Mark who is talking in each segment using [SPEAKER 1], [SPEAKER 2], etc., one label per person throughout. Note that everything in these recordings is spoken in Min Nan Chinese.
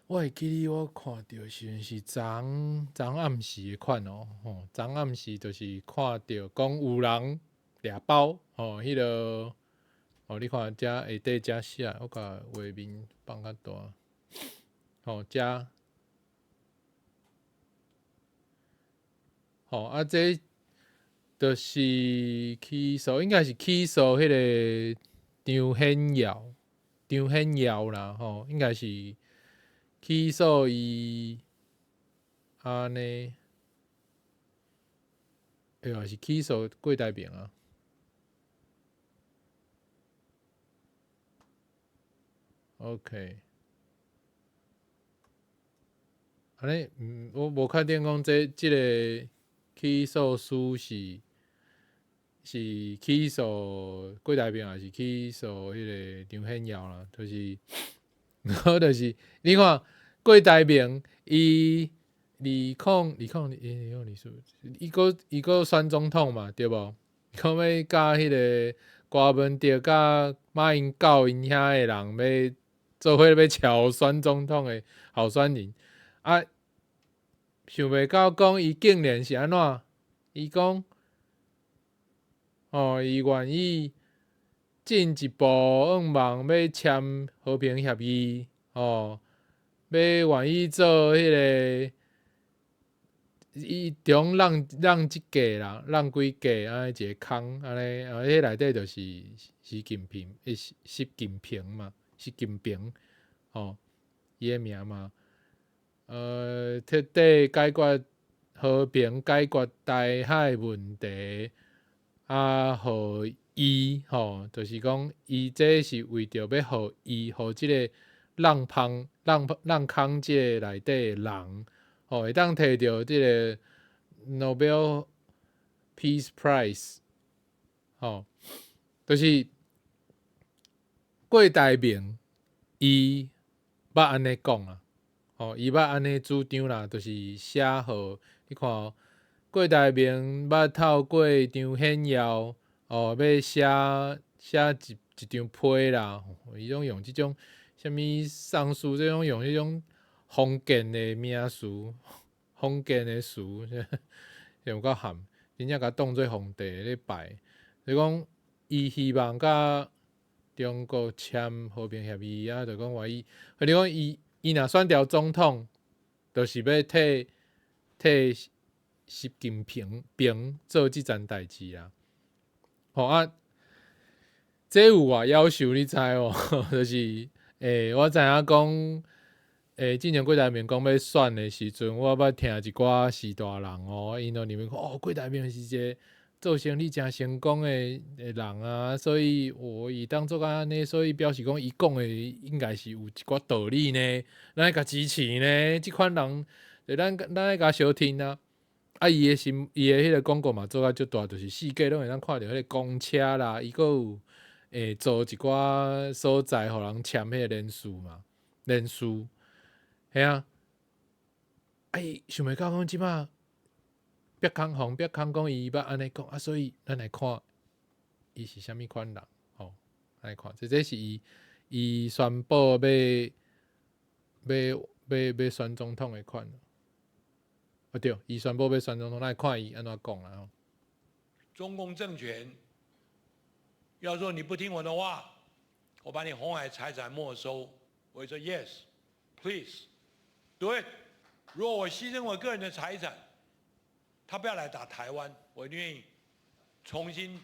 [SPEAKER 1] 我會記得我看著時陣是昨昨暗時的款哦，吼，昨暗時就是看著講有人掠包，吼，彼個，哦，你看遮下底遮寫，我共畫面放較大，吼，遮，吼，啊，這就是起訴，應該是起訴彼個張顯耀，張顯耀啦，吼，應該是。起訴伊按呢，欸，抑是起訴郭台銘啊？OK，按呢，我無確定講這這个起訴書是是起訴郭台銘，抑是起訴彼个張顯耀啦，就是。好，就是你看郭台銘，伊二空二空二空二四，伊閣伊閣選總統嘛，對無？講欲佮彼个柯文哲佮馬英九𪜶遐的人欲做伙欲撨選總統的候選人，啊，想袂到講伊竟然是按怎？伊講，哦，伊願意。進一步向望欲簽和平協議，吼，欲願意做彼个，伊中讓讓一屆啦，讓幾屆按呢一个空按呢，啊，彼內底就是習近平，欸，習近平嘛，習近平，吼，伊的名嘛，徹底解決和平解決台海問題，啊，予伊吼，就是講伊這是為著欲予伊，予這个讓芳、讓讓空這个內底的人，吼，會當提著這个 Nobel Peace Prize，吼，就是郭台銘伊捌按呢講啊，吼，伊捌按呢主張啦，就是寫予你看哦，郭台銘捌透過張顯耀。哦，欲寫寫一一張批啦，伊攏用這種啥物上書，這種用彼種封建的名詞、封建的詞，有夠譀，真正共當做皇帝咧拜。就講伊希望佮中國簽和平協議啊，就講話伊，彼如講伊伊若選著總統，就是欲替替習近平平做這層代誌啊。吼啊！這有偌夭壽你知無？就是，欸，我知影講，欸，之前郭台銘講欲選的時陣，我捌聽一寡序大人哦，𪜶都認為講，哦，郭台銘是一个做生意誠成功的的人啊，所以哦，伊當做按呢，所以表示講伊講的應該是有一寡道理呢，咱愛共支持呢，這款人，咱咱愛共相聽啊。啊，伊的新伊的彼个廣告嘛做甲足大，就是四界攏會當看著彼个公車啦，伊閣有會做一寡所在，予人簽彼个連署嘛，連署，嘿啊。啊，伊想袂到講這擺煏空予煏空講伊捌按呢講，啊，所以咱來看伊是啥物款人，吼，來看，這這是伊伊宣布欲欲欲欲選總統的款。啊對，伊宣布欲選總統，咱來看伊按怎講啦吼。
[SPEAKER 2] 中共政權要說你不聽我的話，我把你鴻海財產沒收。我會說 Yes，please do it。如果我犧牲我個人的財產，他不要來打台灣，我願意重新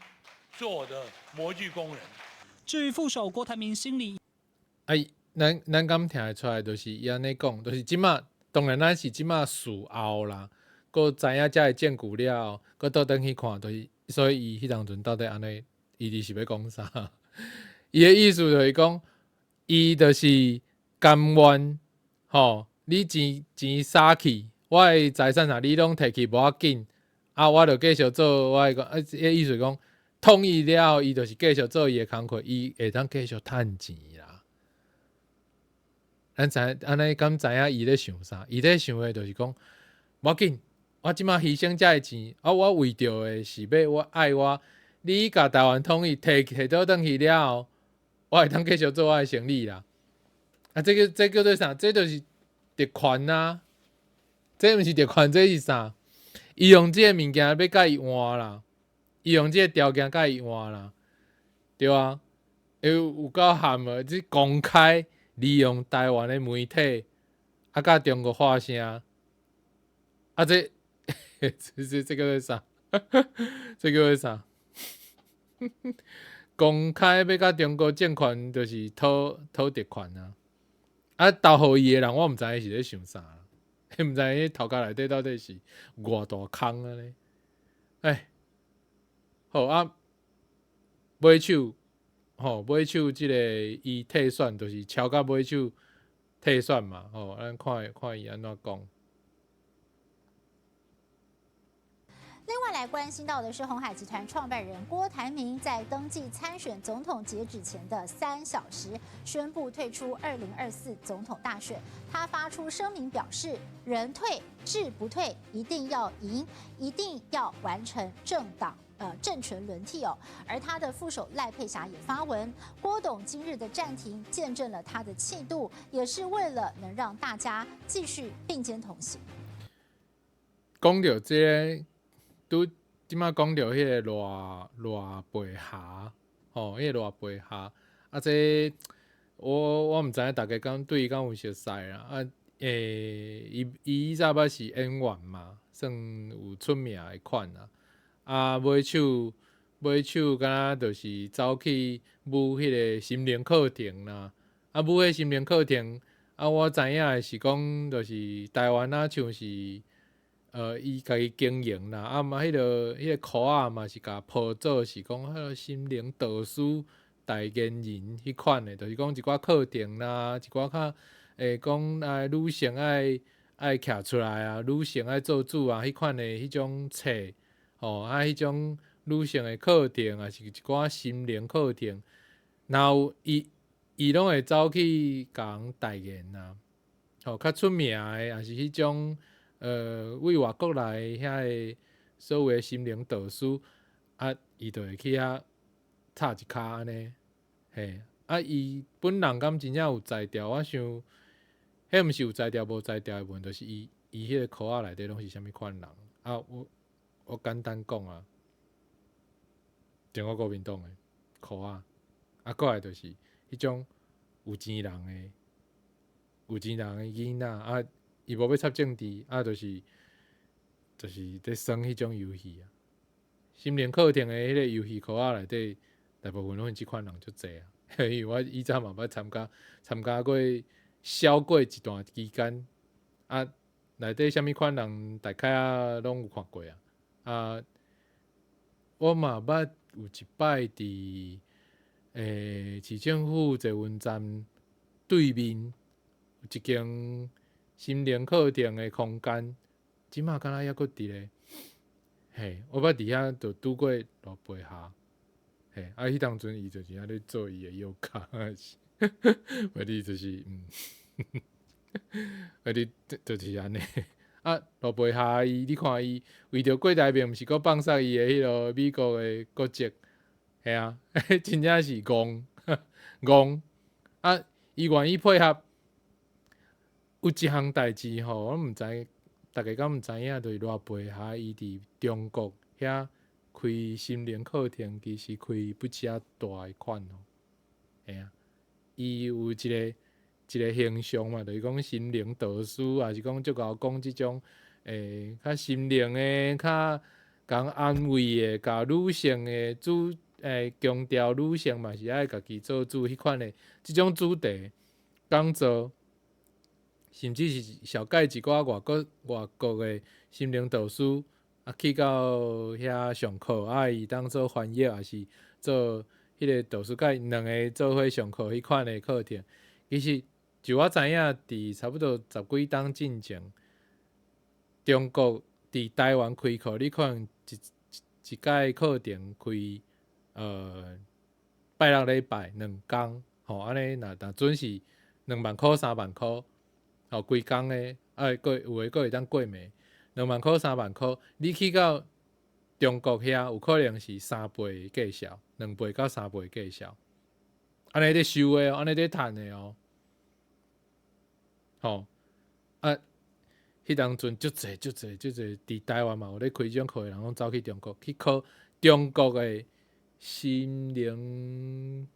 [SPEAKER 2] 做我的模具工人。
[SPEAKER 3] 至於副手郭台銘心裡，
[SPEAKER 1] 哎，咱咱敢聽會出來，就是伊按呢講，就是這馬。當然，咱是這馬事後啦，閣知影遮的證據了後，閣倒轉去看，就是所以伊彼當陣到底按呢，伊佇是欲講啥？伊的意思就是講，伊就是甘願，吼，你錢錢撒去，我的財產若你攏提去無要緊，啊，我就繼續做我的，啊，伊的意思講，統一了後，伊就是繼續做伊的工課，伊會當繼續趁錢啦。咱知按呢，敢知影伊咧想啥？伊咧想的就是講，無要緊，我這馬犧牲遮的錢，啊，我為著的是欲我愛我，你共台灣統一提提倒轉去了後，我會當繼續做我的生意啦。啊，這个這叫做啥？這就是特權啊！這毋是特權，這是啥？伊用這個物件欲共伊換啦，伊用這個條件共伊換啦，對啊，有夠譀的，這公開利用台灣的媒體，啊，佮中國發聲，啊這，這叫做啥？這叫做啥？公開欲佮中國政權，就是討討特權啊！啊，投予伊的人，我毋知伊是咧想啥，毋知伊頭殼內底到底是偌大空按呢？哎，好啊，尾手吼，尾手這个伊退選，就是超到尾手退選嘛，吼，咱看看伊按怎講。
[SPEAKER 4] 另外來關心到的是，鴻海集團創辦人郭台銘在登記參選總統截止前的3小時，宣布退出2024總統大選。他發出聲明表示：“人退志不退，一定要贏，一定要完成政黨政權輪替哦。”而他的副手賴佩霞也發文，郭董今日的暫停見證了他的氣度，也是為了能讓大家繼續並肩同行。
[SPEAKER 1] 講著這个，拄這馬講著彼个賴賴佩霞，吼，彼个賴佩霞，啊，這我毋知影大家敢對伊敢有熟似啦，啊，伊伊以早捌是演員嘛，算有出名的款啊，啊，尾手尾手敢若就是走去舞彼个心靈課程啦，啊，舞彼心靈課程，啊，我知影的是講，就是台灣啊，像是。伊家己經營啦，啊嘛，彼個箍仔嘛是共鋪做是講彼个心靈導師代言人彼款的，就是講一寡課程啦，一寡較會講啊女性愛愛徛出來啊，女性愛做主啊，彼款的彼種冊，吼啊，彼種女性的課程，抑是一寡心靈課程，若有伊伊攏會走去共人代言啊，吼較出名的，抑是彼種。為外國來遐个所謂的心靈導師，啊，伊就會去遐插一跤按呢，嘿，啊，伊本人敢真正有才調？我想，彼毋是有才調無才調的問題，就是伊伊彼個箍仔內底攏是啥物款人？啊，我簡單講啊，中國國民黨的箍仔，啊，過來就是彼種有錢人的有錢人的囡仔啊。伊無欲插政治，啊，就是佇耍彼種遊戲啊。心靈課程的彼个遊戲箍仔內底，大部分攏是這款人足濟啊。因為我以前嘛捌參加參加過小過一段期間，啊，內底啥物款人大概啊攏有看過啊。啊，我嘛捌有一擺佇市政府捷運站對面有一間心靈課程的空間，這馬敢若猶閣佇咧，嘿，我捌佇遐就拄過賴佩霞，嘿，啊，彼當陣伊就是遐咧做伊的瑜伽，無你就是，啊你就是按呢，啊，賴佩霞伊，你看伊為著郭台銘，毋是閣放捒伊的彼个美國的國籍，嘿啊，真正是戇戇，啊，伊願意配合。有一項代誌吼，我毋知大家敢毋知影，就是賴佩霞伊佇中國遐開心靈課程，其實開不止大的款哦。嘿啊，伊有一个一个形象嘛，就是講心靈導師，抑是講足𠢕講這種較心靈的、較共安慰的、共女性的主強調女性嘛是愛家己做主彼款的這種主題講座。甚至是紹介一寡外國外國的心靈導師，啊去到遐上課，啊伊當做翻譯，抑是做彼个導師共伊兩个做伙上課彼款的課程。其實就我知影，佇差不多十幾冬進前，中國佇台灣開課，你可能一一屆課程開拜六禮拜兩工，吼按呢若若準是2萬箍3萬箍。吼，規工的，啊，閣有的閣會當過暝，2萬箍3萬箍，你去到中國遐，有可能是三倍價數，2倍到3倍價數，按呢咧收的哦，按呢咧趁的哦，吼，彼當陣足濟足濟足濟，佇台灣嘛有咧開這種課的人，攏走去中國去考中國的心靈，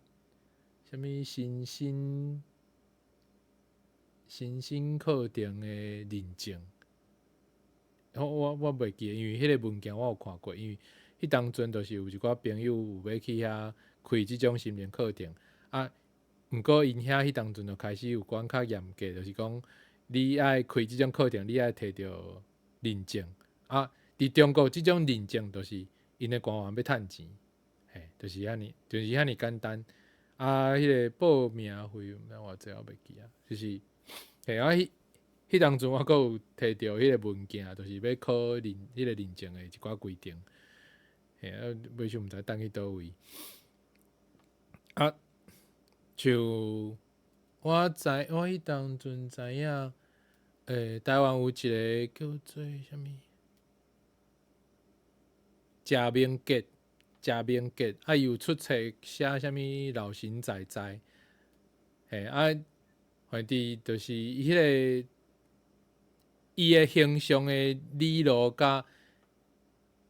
[SPEAKER 1] 啥物身心身心課程的認證。我袂記得，因為彼个文件我有看過，因為彼當陣就是有一寡朋友有欲去遐開這種心靈課程，啊，毋過𪜶遐彼當陣就開始有管較嚴格，就是講你愛開這種課程，你愛提著認證。啊，佇中國這種認證就是𪜶的官員欲趁錢，嘿，就是遐爾，就是遐爾簡單。啊，彼个報名費毋知偌濟，我袂記啊，就是，嘿啊，彼當陣我閣有提著彼个文件，就是欲考認彼個認證的一寡規定，嘿啊，尾想毋知擲去佗位。啊，像我知，我彼當陣知影，台灣有一個叫做啥物，謝明傑，謝明傑，啊，伊有出冊寫啥物老神在在，嘿啊，反正就是彼个伊的形象的理路，佮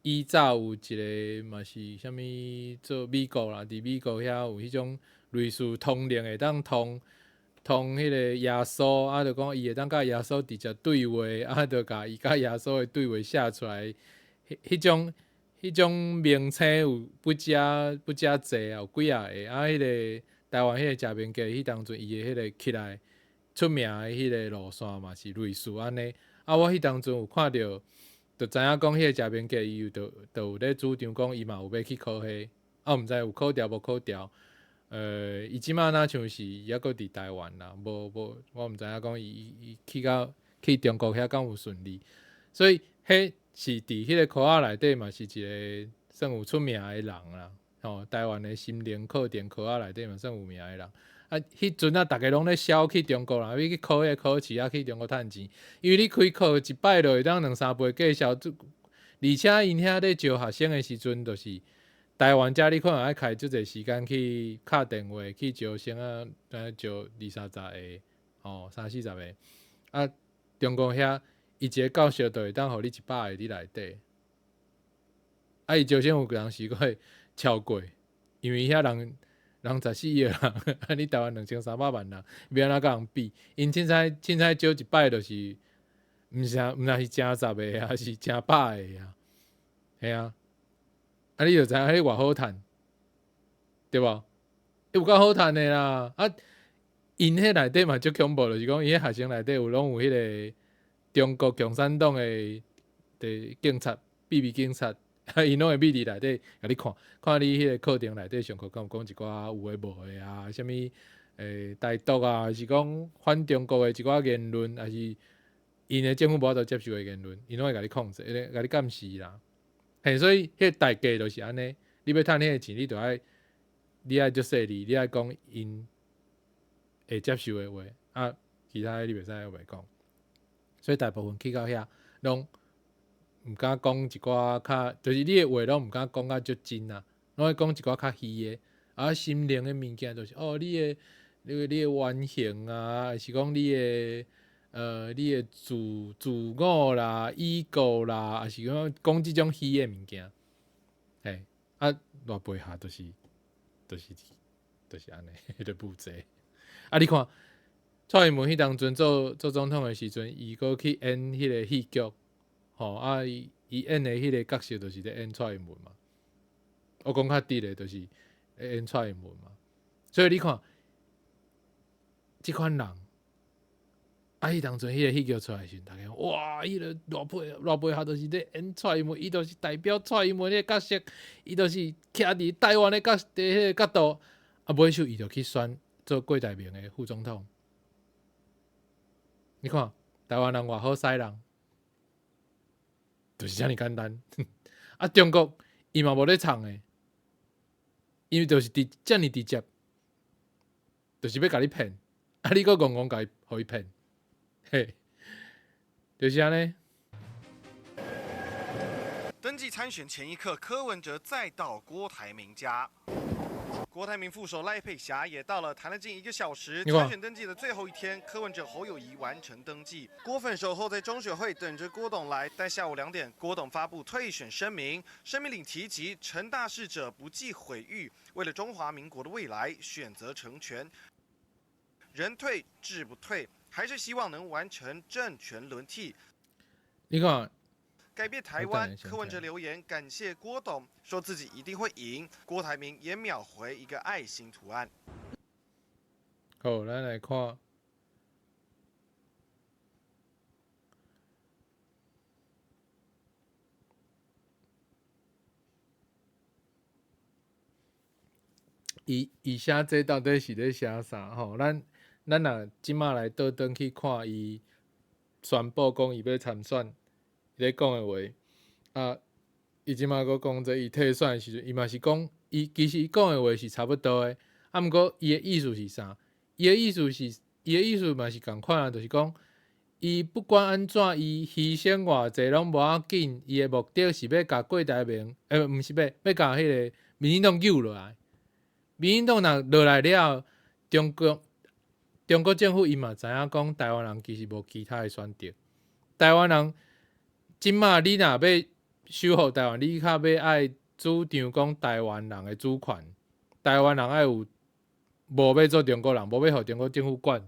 [SPEAKER 1] 以早有一个嘛是啥物做美國啦，佇美國遐有彼種類似通靈會當通通彼个耶穌，啊，就講伊會當佮耶穌直接對話，啊，就共伊佮耶穌的對話寫出來，彼種名稱有不止不止濟啊，有幾仔个啊，彼个台灣彼個謝明傑，彼當陣伊的彼个起來出名的彼个路線嘛是類似按呢。啊，我彼當陣有看著，就知影講彼个謝明傑伊有就就有咧主張講伊嘛有欲去考彼，啊，毋知有考著無考著。伊這馬若像是伊猶閣佇台灣啦，無無，我毋知影講伊伊去到去中國遐敢有順利。所以，彼是佇彼个科仔內底嘛是一个算有出名的人啦。吼，台灣的心靈課程科仔內底嘛算有名的人。啊，彼陣啊，逐家攏咧痟去中國啦，欲去考彼个考試啊，去中國趁錢。因為你開課一擺就會當兩三倍價數，而且𪜶遐咧招學生的時陣，就是台灣遮你可能愛開足濟時間去敲電話去招生啊，招二三十个，吼，三四十个。啊，中國遐伊一个教授就會當予你100個佇內底。啊，伊招生有當時閣會超過，因為遐人人14億人，啊，你台灣2300萬人，欲按怎佮人比？𪜶凊彩凊彩招一擺就是，毋是毋若是成十个，抑是成百个啊，嘿啊。啊，你就知影彼偌好趁，對無？有夠好趁的啦！啊，𪜶彼內底嘛足恐怖，就是講伊彼學生內底有攏有彼个中國共產黨的的警察，秘密警察，啊，𪜶攏會秘佇內底共你看，看你彼个課程內底上課敢有講一寡有的無的啊，啥物台獨啊，還是講反中國的一寡言論，抑是𪜶的政府無法度接受的言論，𪜶攏會共你控制，共你監視啦。嘿，所以彼个代價就是按呢，你欲趁彼个錢，你就愛你愛足細膩，你愛講𪜶會接受的話，啊，其他的你袂使袂講。所以大部分去到遐，攏毋敢講一寡較，就是你的話攏毋敢講甲足真啊，攏愛講一寡較虛的。啊，心靈的物件就是哦，你的原型啊，抑是講你的自我啦、ego 啦，抑是講講這種虛的物件。嘿，啊，偌背下就是按呢，彼个步驟。啊，你看蔡英文彼當陣做總統的時陣，伊閣去演彼个戲劇，吼啊，伊演的彼个角色就是咧演蔡英文嘛。我講較直的，就是演蔡英文嘛。所以你看，這款人，啊，彼當陣彼个戲劇出來時陣，逐家哇，彼个賴佩霞就是咧演蔡英文，伊就是代表蔡英文彼个角色，伊就是徛佇台灣的角佇彼个角度，啊，尾首伊就去選做郭台銘的副總統。你看，台灣人偌好使人，就是遮爾簡單。啊，中國伊嘛無咧創的，因為就是直遮爾直接，就是欲共你騙，啊，你閣戇戇共伊予伊騙，嘿，就是按呢。
[SPEAKER 5] 登記參選前一刻，柯文哲再到郭台銘家。郭台銘副手賴佩霞也到了，談了近一個小時。參選登記的最後一天，柯文哲、侯友宜完成登記。郭粉守候在中選會等着郭董來，但下午2點，郭董發布退選聲明，聲明裡提及成大事者不計毀譽，為了中華民國的未來，選擇成全。人退志不退，還是希望能完成政權輪替。
[SPEAKER 1] 你看。
[SPEAKER 5] 改變台灣，柯文哲留言感謝郭董，說自己一定會贏。郭台銘也秒回一個愛心圖案。
[SPEAKER 1] 好，咱來看，伊伊寫這到底是咧寫啥？吼，咱若這馬來倒轉去看伊宣布講伊欲參選。伊咧講的話，啊，伊這馬閣講這伊退選的時陣，伊嘛是講，伊其實伊講的話是差不多的，啊，毋過伊的意思是啥？伊的意思是，伊的意思嘛是仝款啊，就是講，伊不管按怎，伊犧牲偌濟攏無要緊，伊的目的是欲共郭台銘，毋是欲共彼个民進黨救落來。民進黨若落來了後，中國政府伊嘛知影講，台灣人其實無其他的選擇，台灣人。這馬你若欲守護台灣，你較欲愛主張講台灣人的主權，台灣人愛有無欲做中國人，無欲予中國政府管，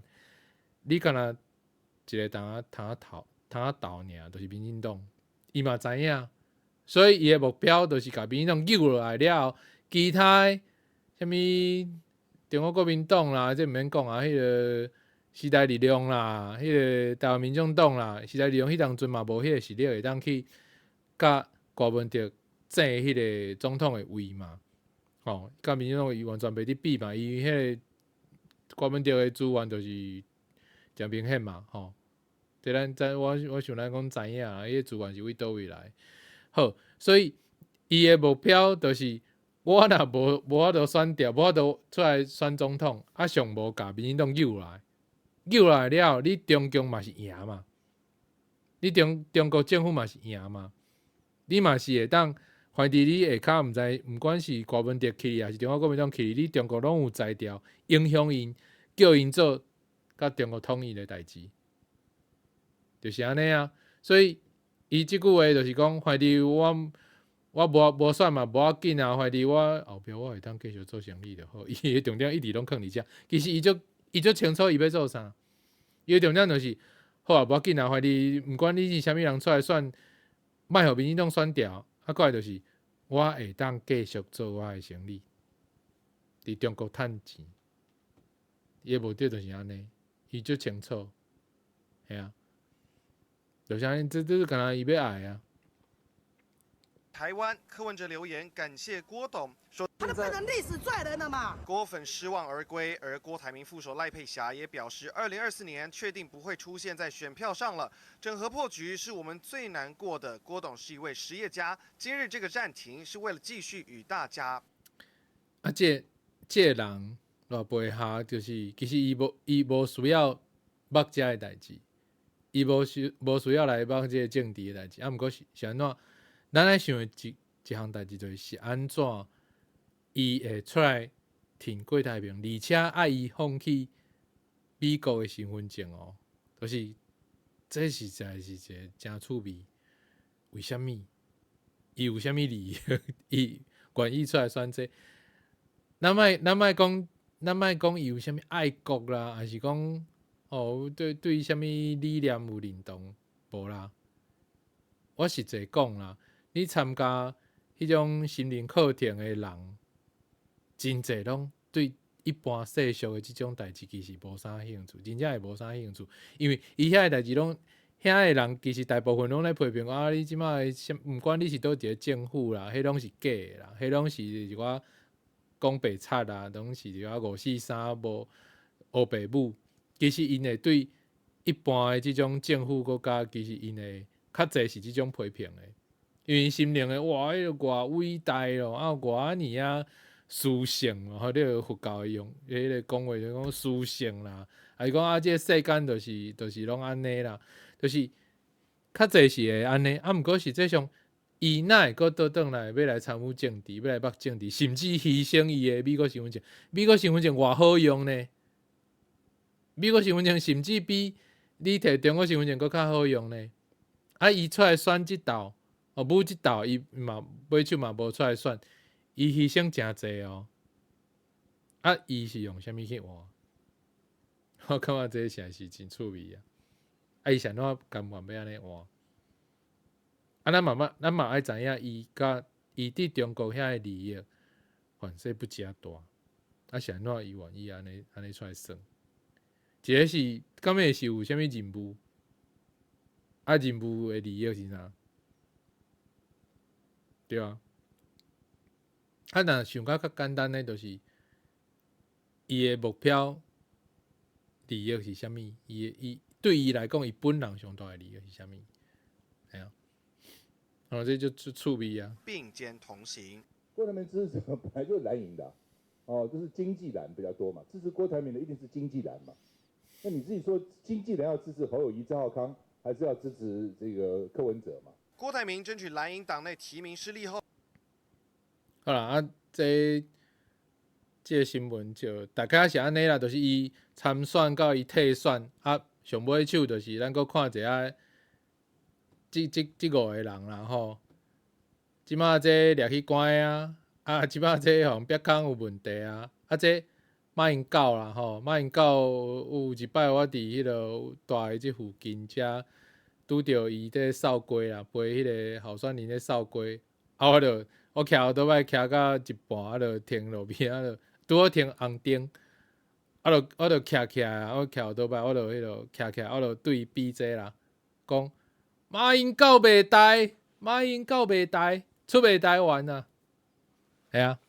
[SPEAKER 1] 你敢若一个通仔通仔鬥爾，就是民進黨，伊嘛知影，所以伊的目標就是共民進黨救落來了後，其他的啥物中國國民黨啦，這毋免講啊，彼个。時代力量啦，彼个台灣民眾黨啦，時代力量彼當陣嘛無彼个實力會當去佮郭文哲爭彼个總統的位嘛，吼，佮民進黨伊完全袂得比嘛，伊彼个郭文哲的資源就是誠明顯嘛，吼，這咱知我想咱講知影，彼个資源是對佗位來，好，所以伊的目標就是我若無法度選著，無法度出來選總統，啊上無共民進黨救來。救來了，你中共嘛是贏嘛？你中國政府嘛是贏嘛？你嘛是會當，反正你下跤毋知，毋管是郭文哲去，抑是中國國民黨去，你中國攏有才調影響𪜶，叫𪜶做佮中國統一的代誌，就是按呢啊。所以伊這句話就是講，反正我無選嘛，無要緊啊。反正我後壁我會當繼續做生意就好。伊的重點一直攏囥佇遮，其實伊足。伊足清楚伊欲做啥，伊的重點就是，好啊，無要緊啊，反正毋管你是啥物人出來選，莫予民進黨選掉，啊，過來就是，我會當繼續做我的生意，佇中國趁錢，伊的目的就是按呢，伊足清楚，嘿啊，就是按呢，這是敢若伊欲愛啊。
[SPEAKER 5] 台灣柯文哲留言感謝郭董，說
[SPEAKER 6] 他都變成歷史罪人了嘛。
[SPEAKER 5] 郭粉失望而歸，而郭台銘副手賴佩霞也表示，2024年確定不會出現在選票上了。整合破局是我們最難過的。郭董是一位實業家，今日這個暫停是為了繼續與大家。
[SPEAKER 1] 啊，這個人賴佩霞就是其實伊無需要目這个代誌，伊無需要來目這個政治的代誌，啊，毋過是按怎？咱愛想的一項代誌就是按怎伊會出來挺郭台銘，而且愛伊放棄美國的身份證哦，就是這實在是一個誠趣味。為啥物？伊有啥物理由？伊願意出來選這個？咱莫講伊有啥物愛國啦，還是講哦對啥物理念有認同？無啦。我實際講啦。你參加彼種心靈課程的人，真濟攏對一般世俗的這種代誌其實無啥興趣，真正會無啥興趣，因為伊遐个代誌攏，遐个人其實大部分攏咧批評啊，你這馬毋管你是佗一个政府啦，彼攏是假的啦，彼攏是一寡講白賊啦，攏是一寡五四三無烏白母。其實𪜶會對一般的這種政府國家，其實𪜶會較濟是這種批評的。因為心靈的哇，彼个偌偉大咯，啊偌按呢仔殊勝哦，你個佛教的用，彼个講話就講殊勝啦，還是講啊，這個世間就是攏按呢啦，就是較濟是會按呢，啊，毋過實際上，伊哪會閣倒轉來欲來參與政治，欲來縛政治，甚至犧牲伊的美國身份證。美國身份證偌好用呢？美國身份證甚至比你摕中國身份證閣較好用呢。啊，伊出來選這鬥，哦，舞這鬥，伊嘛尾手嘛無出來選，伊犧牲誠濟哦。啊，伊是用啥物去換？我感覺這實在是真趣味啊！啊，伊是按怎甘願欲按呢換？啊，咱嘛嘛，咱嘛愛知影，伊佮伊佇中國遐的利益，反正不遮大。啊，是按怎伊願意按呢按呢出來算？一个是，敢會是有啥物任務？啊，任務的利益是啥？對啊。啊，若想較較簡單的，就是伊的目標利益是啥物？伊的伊對伊來講，伊本人上大的利益是啥物？嘿啊。哦，這就趣趣味啊。
[SPEAKER 5] 並肩同行。
[SPEAKER 7] 郭台銘支持者本來就是藍營的，哦，就是經濟藍比較多嘛。支持郭台銘的一定是經濟藍嘛。那你自己說，經濟藍要支持侯友宜、趙少康，還是要支持這個柯文哲嘛？
[SPEAKER 5] 郭台銘爭取藍營黨內提名失利後，
[SPEAKER 1] 好啦，啊，這這個新聞就大概是按呢啦，就是伊參選到伊退選，啊，上尾手就是咱閣看一下這這這五個人啦吼。這馬這掠去關啊，啊，這馬這予人逼空有問題啊，啊，這馬英九啦吼，馬英九有一擺我佇彼个蹛的這附近遮拄著伊咧掃街啦，陪彼个候選人咧掃街，啊，我就我騎歐多擺騎到一半，啊，就停路邊，啊，就拄好停紅燈，啊，就我就徛起來，我騎歐多擺，我就彼落徛起來，我就對伊比這啦，講馬英九袂台，馬英九袂台，出袂台灣啊，嘿啊，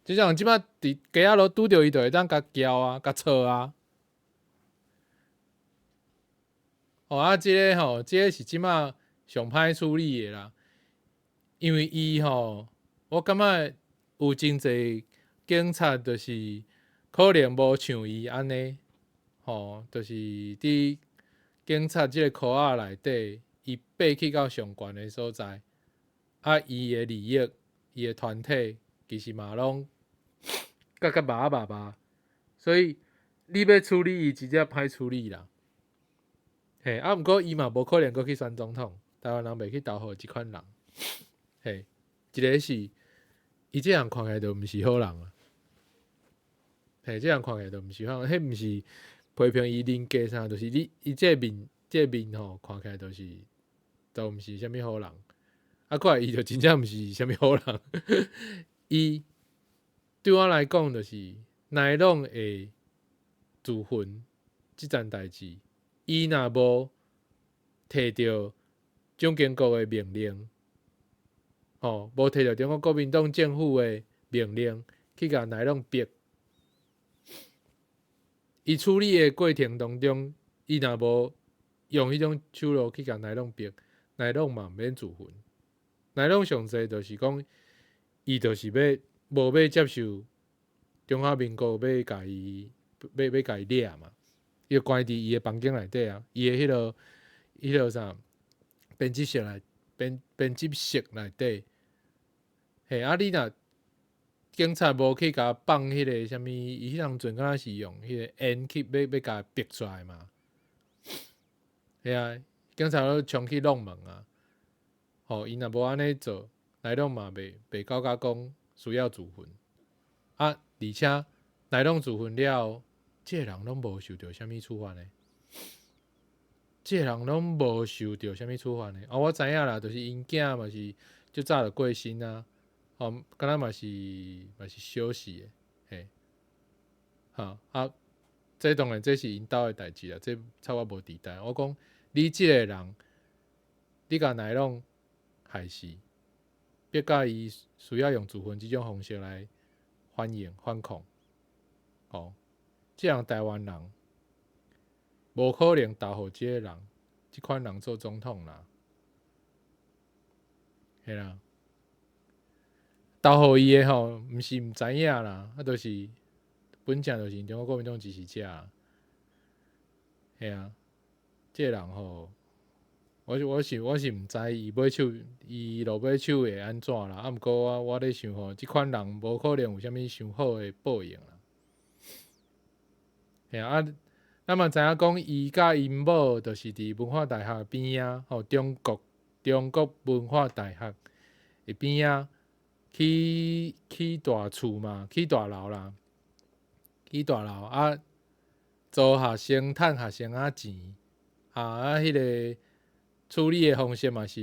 [SPEAKER 1] 就像這擺佇街仔路拄著伊，就會當共叫啊，共吵啊。哦啊，這个吼，這个是這擺上歹處理的啦，因為伊吼，我感覺有真濟警察就是可能無像伊按呢，吼，就是佇警察這个科仔內底，伊爬去到上懸的所在，啊，伊的利益，伊的團體其實嘛攏甲甲麻麻麻，所以你欲處理伊，真正歹處理啦。嘿，啊，毋過伊嘛無可能閣去選總統，台灣人袂去投予這款人。嘿，一个是伊這人看起來就毋是好人啊。嘿，這人看起來就毋是好人，彼毋是批評伊人格啥，就是你伊這面這面吼，看起來就是都毋是啥物好人。啊，過來伊就真正毋是啥物好人。伊對我來講，就是奈攏會自焚這件代誌。伊若無提著蔣經國的命令，吼，無提著中國國民黨政府的命令去共奈攏逼，伊處理的過程當中，伊若無用彼種手路去共奈攏逼，奈攏嘛毋免自焚。奈攏上濟就是講，伊就是欲無欲接受中華民國欲共伊欲欲共伊掠嘛。伊就關佇伊的房間內底啊，伊的彼个彼个啥編輯室內編編輯室內底，嘿啊！你若警察無去共放彼个啥物，伊彼當陣敢若是用彼个煙去欲欲共逼出來嘛？嘿啊，警察攏衝去弄門啊！吼，伊若無按呢做，奈攏嘛袂袂感覺講需要自焚啊！而且奈攏自焚了後，這个人攏無受著啥物處罰呢？這个人攏無受著啥物處罰呢？哦，我知影啦，就是𪜶囝嘛是足早就過身啊，吼，敢若嘛是嘛是小死的，嘿，哈啊，這當然這是𪜶兜的代誌啦，這插我無佇代。我講你這个人，你共奈攏害死，逼甲伊需要用自焚這種方式來反應反抗，吼。這樣台灣人無可能投予這个人，這款人做總統啦，嘿啦，投予伊的吼，毋是毋知影啦，啊，就是本正就是中國國民黨支持者，嘿啊，這个人吼，我是毋知伊尾手伊落尾手會按怎啦，啊，毋過我咧想吼，這款人無可能有啥物傷好的報應啦。嘿啊，咱嘛知影講，伊佮𪜶某就是佇文化大學邊仔，吼，中國文化大學的邊仔起大厝嘛，起大樓啦，起大樓啊，租學生趁學生仔錢啊，彼個處理的方式嘛是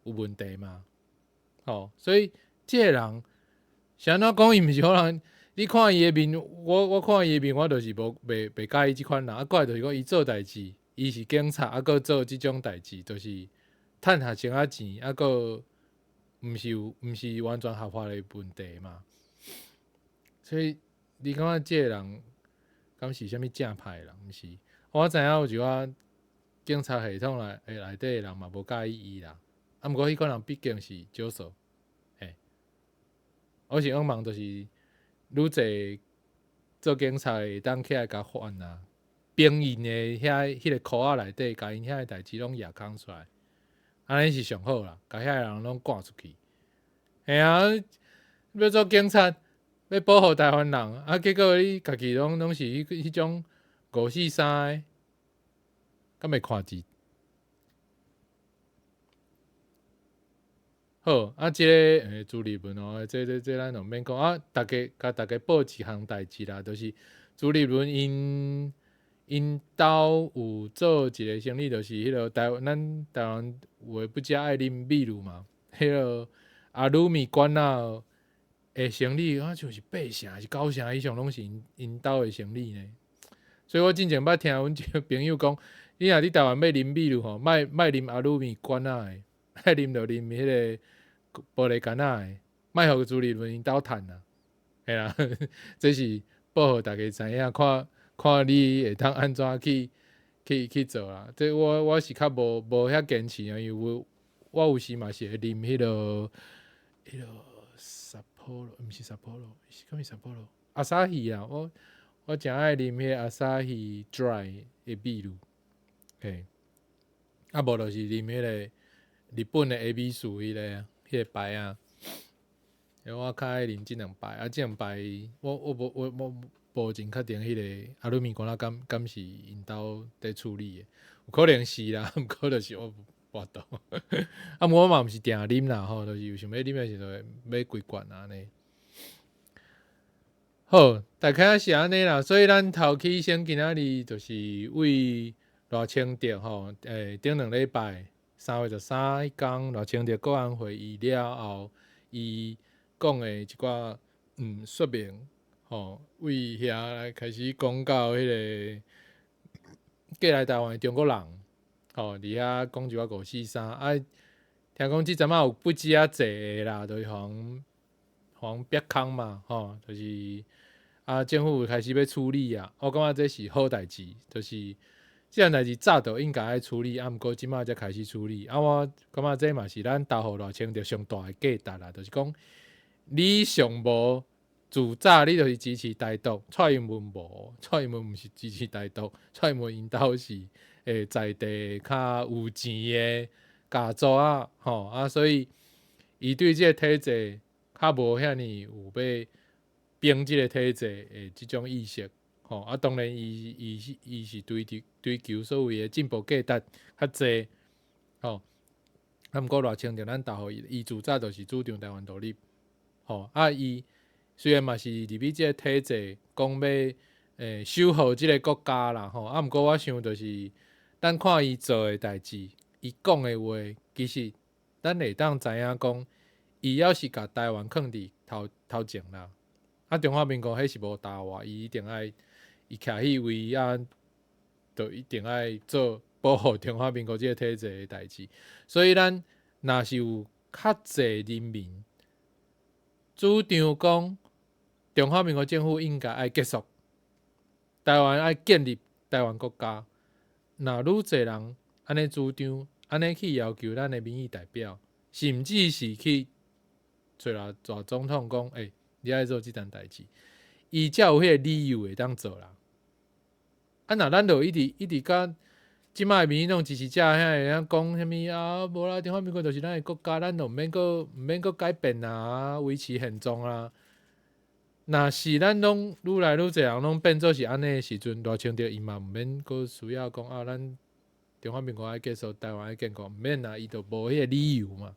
[SPEAKER 1] 有問題嘛，吼，所以這個人是按怎講？伊毋是好人。你看伊的面，我看伊的面，我就是無袂佮意這款人。啊，過來就是講伊做代誌，伊是警察，啊，閣做這種代誌，就是趁學生仔錢，啊，閣毋是完全合法的問題嘛。所以你感覺這個人敢是啥物正派的人？毋是。我知影有一寡警察系統內底的人嘛無佮意伊啦。啊，毋過彼款人畢竟是少數，嘿。我是向望就是愈濟做警察的會當起來共反啊，兵營的遐彼個箍仔內底，共𪜶遐个代誌攏攑空出來，按呢是上好啦，共遐个人攏趕出去。嘿啊，欲做警察，欲保護台灣人，啊，結果你家己攏是彼種五四三的，敢會看字？好，啊，這個朱立倫哦，這咱就免講啊。逐家共逐家報一項代誌啦，就是朱立倫𪜶兜有做一个生意，就是彼个咱台灣有的不只愛啉秘魯嘛，彼个阿魯米罐仔的生意，好像是八成還是九成以上攏是𪜶兜的生意呢。所以我之前捌聽阮一个朋友講，你若佇台灣欲啉秘魯吼，莫啉阿魯米罐仔的。愛啉就啉彼个玻璃罐仔的，莫予朱立倫𪜶兜趁啊，嘿啦，這是報予逐家知影，看看你會當按怎去做啦。這我是較無遐堅持啊，因為我有時嘛是會啉彼个 Sapporo，毋是 Sapporo，是啥物 Sapporo？Asahi 啊，我誠愛啉彼个 Asahi Dry 的秘魯，嘿，啊無就是啉彼个日本的恵比壽彼个牌仔，因為我較愛啉這兩擺，啊，這兩擺我無真確定彼个阿魯米罐仔敢是𪜶兜佇處理的，有可能是啦，毋過就是我無法度。啊，我嘛毋是定啉啦吼，就是有想欲啉的時陣會買幾罐按呢。好，大概是按呢啦，所以咱頭起先今仔日就是為賴清德吼，頂兩禮拜。3月13彼工，賴清德國安會議了後，伊講的一寡說明，吼，為遐來開始講到彼个過來台灣的中國人，吼，佇遐講一寡五四三，啊，聽講這陣仔有不止仔濟的啦，就是予人煏空嘛，吼，就是啊，政府開始欲處理啊，我感覺這是好代誌，就是。這項代誌早就應該愛處理，啊，毋過這馬才開始處理。啊，我感覺這嘛是咱投予賴清德上大的價值啦，就是講你上無自早你就是支持台獨，蔡英文無，蔡英文毋是支持台獨，蔡英文𪜶兜是在地較有錢的家族啊，吼啊，所以伊對這個體制較無遐爾有欲變這個體制的這種意識。吼啊，當然伊是追求所謂的進步價值較濟，吼。啊，毋過賴清德咱投予伊，伊自早就是主張台灣獨立，吼啊，伊雖然嘛是入去這個體制，講欲守護這个國家啦，吼啊，毋過我想就是咱看伊做的代誌，伊講的話，其實咱會當知影講，伊猶是共台灣囥佇頭前啦。啊，中華民國彼是無踏活，伊一定愛。伊徛彼位啊，就一定愛做保護中華民國這個體制的代誌。所以咱若是有較濟人民主張講，中華民國政府應該愛結束，台灣愛建立台灣國家。若愈濟人按呢主張，按呢去要求咱的民意代表，甚至是去揣大總統講，欸，你愛做這件代誌，伊才有彼個理由會當做啦。啊，若咱就一直一直共這擺民進黨支持者遐會曉講啥物啊？無啦，中華民國就是咱的國家，咱就毋免閣改變啊，維持現狀啊。若是咱攏愈來愈濟人攏變做是按呢的時陣，賴清德伊嘛毋免閣需要講啊，咱中華民國愛結束，台灣愛建國，毋免啊，伊就無彼個理由嘛。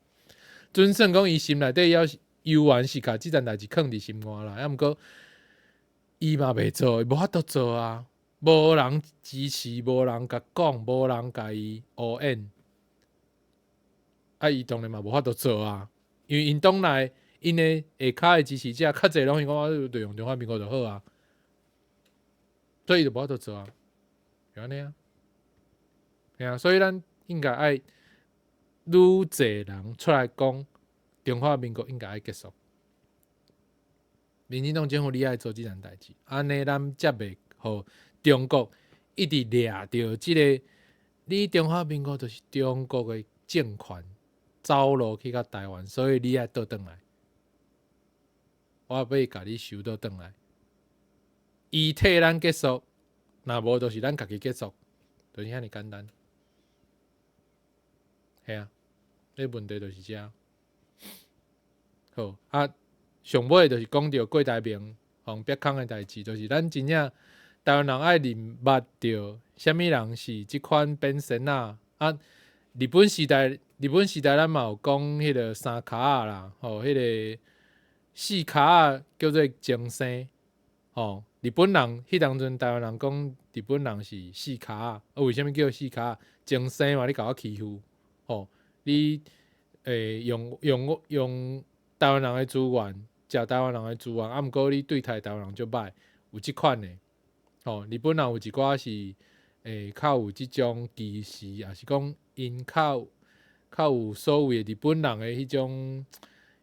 [SPEAKER 1] 準算講伊心內底猶是猶原是共這件代誌囥佇心肝內，啊毋過伊嘛袂做，伊無法度做啊。無人支持，無人共講，無人共伊烏演，啊！伊當然嘛無法度做啊，因為𪜶黨內𪜶的下跤的支持者較濟攏是講我就用中華民國就好啊，所以伊就無法度做啊，就按呢啊，嘿啊，所以咱應該愛愈濟人出來講，中華民國應該愛結束。民進黨政府你愛做這件代誌，按呢咱才袂予中國一直掠著這个，你中華民國就是中國的政權走路去到台灣，所以你愛倒轉來，我欲共你收倒轉來。伊替咱結束，若無就是咱家己結束，就是遐爾簡單。嘿啊，這問題就是遮。好啊，上尾就是講著郭台銘予人逼空的代誌，就是咱真正台灣人愛認捌著啥物人是這款變身仔啊！日本時代，日本時代咱嘛有講彼个三跤仔啦，吼，彼个四跤仔叫做精生，吼。日本人彼當陣台灣人講日本人是四跤仔，啊，為啥物叫四跤仔？精生嘛，你共我欺負，吼，你用台灣人的資源，食台灣人的資源，啊，毋過你對待台灣人足歹，有這款的。吼，日本人有一寡是較有這種歧視，抑是講𪜶較有所謂的日本人的彼種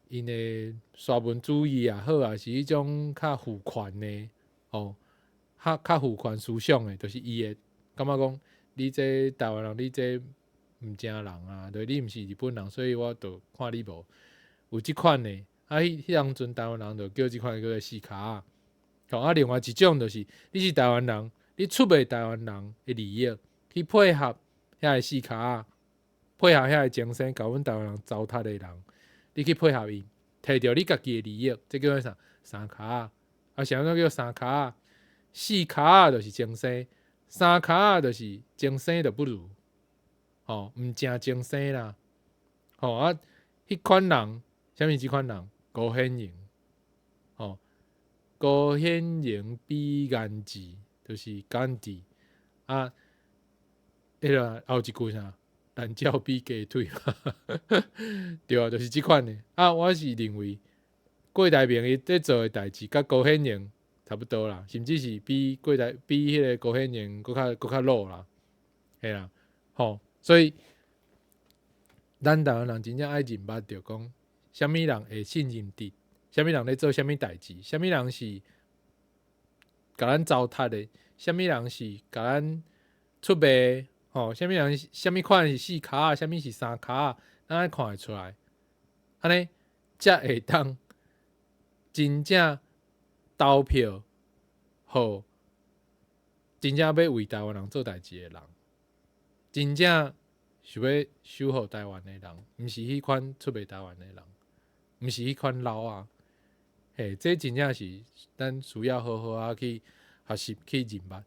[SPEAKER 1] 𪜶的沙文主義也好，抑是彼種較父權的，吼，較父權思想的，就是伊會感覺講，你這台灣人，你這毋正人啊，對，你毋是日本人，所以我就看你無有這款的。啊，彼當陣台灣人就叫這款叫做四跤仔。吼，啊，另外一種就是你是台灣人，你出賣台灣人的利益去配合遐個四跤仔，配合遐個精神，共阮台灣人糟蹋的人，你去配合伊，摕著你家己的利益，這叫做啥？三跤仔。啊，啥物叫三跤仔？四跤仔就是精生，三跤仔就是精生就不如，吼，毋正精生啦。吼啊，彼款人，啥物這款人？高顯榮，吼。高顯榮比顏治，就是甘地啊。彼个還有一句啥？懶覺比雞腿，對啊，就是這款的。啊，我是認為郭台銘伊佇做的代誌，佮高顯榮差不多啦，甚至是比彼个高顯榮閣較老啦，嘿啦，吼，所以咱台灣人真正愛認捌著講，啥物人會信任佇，啥物人咧做啥物代誌，啥物人是共咱糟蹋的，啥物人是共咱出賣，吼，啥物人啥物款是四跤仔，啥物是三跤仔，咱愛看會出來，按呢才會當真正投票予真正欲為台灣人做代誌的人，真正想欲守護台灣的人，毋是彼款出賣台灣的人，毋是彼款老仔。嘿，這真正是咱需要好好仔去學習去認捌。